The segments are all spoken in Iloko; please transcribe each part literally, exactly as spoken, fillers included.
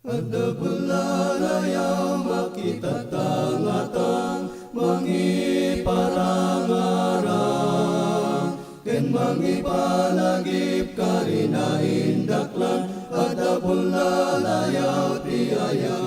Adda bullalayaw makitatangatang, mangiparangarang, ken mangipalagip karina indaklan. Adda bullalayaw ti ayat.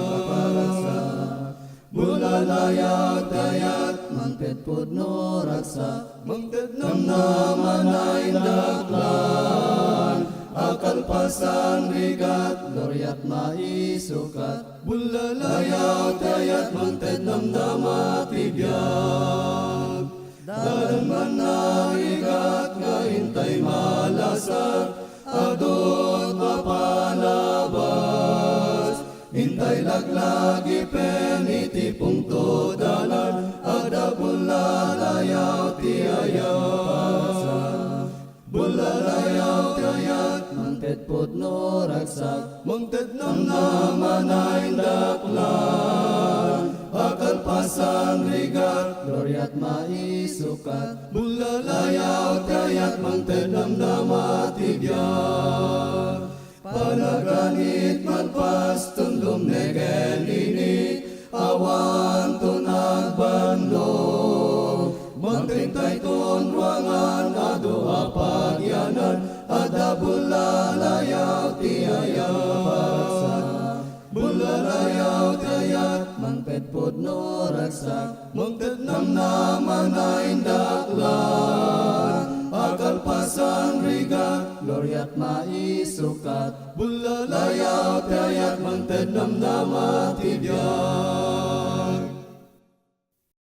Bullalayaw ti ayat, mangted pudno ragsak, mangted namnama na indaklan, a kalpasan rigat, gloriat maisukat. Bullalayaw ti ayat, mangted namnama ti biag. Dalan man narigat nga intay malasag, adut mapalabas. Intay laglagipen iti pungto dalan, adda bullalayaw ti ayat. Bullalayaw ti ayat, mangted pudno ragsak, mangted namnama na indaklan, a kalpasan rigat, gloriat maisukat. Bullalayaw ti ayat, mangted namnama ti biag. Panaganit, malpas, tundom, negen, ini, awan ton agbanno. Mangtentay ton ruangan, adu a pagyanan, adda bullalayaw ti ayat. Bullalayaw ti ayat, mangted pudno ragsak, mangted namnama na indaklan, a kalpasan rigat, gloriat maisukat. Bullalayaw ti ayat, mangted namnama ti biag.